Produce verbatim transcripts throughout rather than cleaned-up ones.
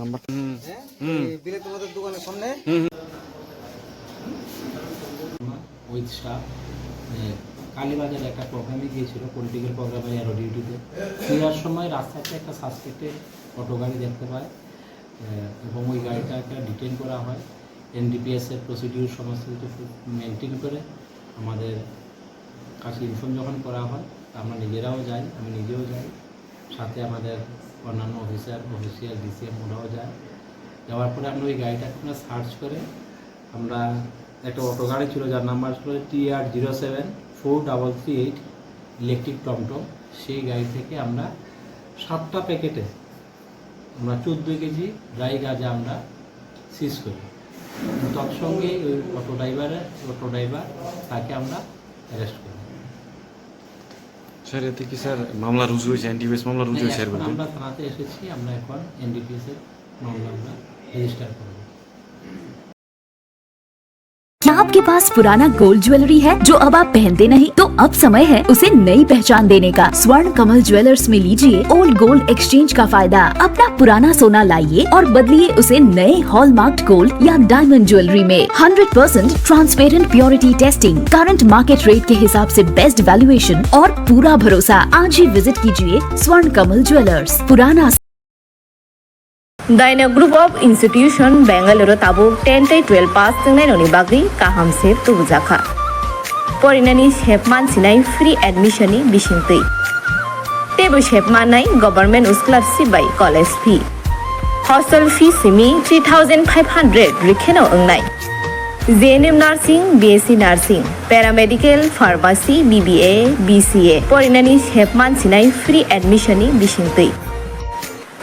নাম্বার। হুম। হ্যাঁ? হুম। এই বিলে তোমাদের দোকানের সামনে। হুম, হুম। উইথ স্টাফ, এ, কালীবাজারে একটা প্রোগ্রামে গিয়েছিল, পলিটিক্যাল প্রোগ্রামে, এরও ডিউটিতে। ফেরার সময় রাস্তাতে একটা সাসপেক্টেড অটো গাড়ি দেখতে পায়, এ, এবং ওই গাড়িটাকে ডিটেইন করা হয়। এনডিপিএস এর প্রসিডিউর সমস্ত কিছু মেনটেন করে আমাদের কাছে ইনফর্ম যখন করা হয়, আমরা নিজেরাও যাই, আমি নিজেও যাই, সাথে আমাদের অন্যান্য অফিসার, অফিসিয়াল, ডিসিএম ওরাও যায়। যাওয়ার পরে আমরা ওই গাড়িটাকে আমরা সার্চ করে আমরা একটা অটো গাড়ি ছিল, যার নাম্বার ছিল T R zero seven four double three eight, electric টমটম। সেই গাড়ি থেকে আমরা সাতটা প্যাকেটে আমরা চোদ্দ কেজি ড্রাই গাঁজা আমরা সিজ করি। তৎসঙ্গে ওই অটো ড্রাইভারের, অটো ড্রাইভার, তাকে আমরা অ্যারেস্ট করি। স্যার, এতে কি স্যার মামলা রুজু হয়েছে, এনডিপিএস মামলা রুজু হয়েছে? এখন আমরা থানাতে এসেছি, আমরা এখন এনডিপিএস এর মামলা আমরা রেজিস্টার করব। क्या आपके पास पुराना गोल्ड ज्वेलरी है जो अब आप पहनते नहीं? तो अब समय है उसे नई पहचान देने का। स्वर्ण कमल ज्वेलर्स में लीजिए ओल्ड गोल्ड एक्सचेंज का फायदा। अपना पुराना सोना लाइए और बदलिए उसे नए हॉलमार्क्ड गोल्ड या डायमंड ज्वेलरी में। Hundred percent transparent purity testing, current market rate के हिसाब से बेस्ट वैल्यूएशन और पूरा भरोसा। आज ही विजिट कीजिए स्वर्ण कमल ज्वेलर्स, पुराना। Daina Group of Institution Bangalore o tabuk ten tei twelve pass wngnai rokni bagwi kaham se tubujakha. Porinani sep mansinai free admission ni bisingtwi. Teibo sep mannai government scholarship bai college fee. Hostel fee simi three thousand five hundred rwkheno wngnai. J N M Nursing, B S C Nursing, Paramedical, Pharmacy, B B A, B C A. Porinani sep mansinai free admission ni bisingtwi.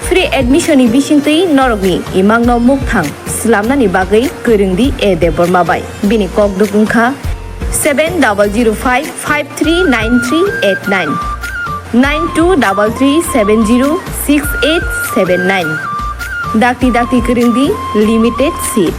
Free admission ni bisingtwi norokni imangno mukthang slamnani bagwi kwrwngdi A Debbarma bai. Bini kokduk wngkha seven double zero five five three nine three eight nine, nine two double three seven zero six eight seven nine. Dakti dakti kwrwngdi, limited seat.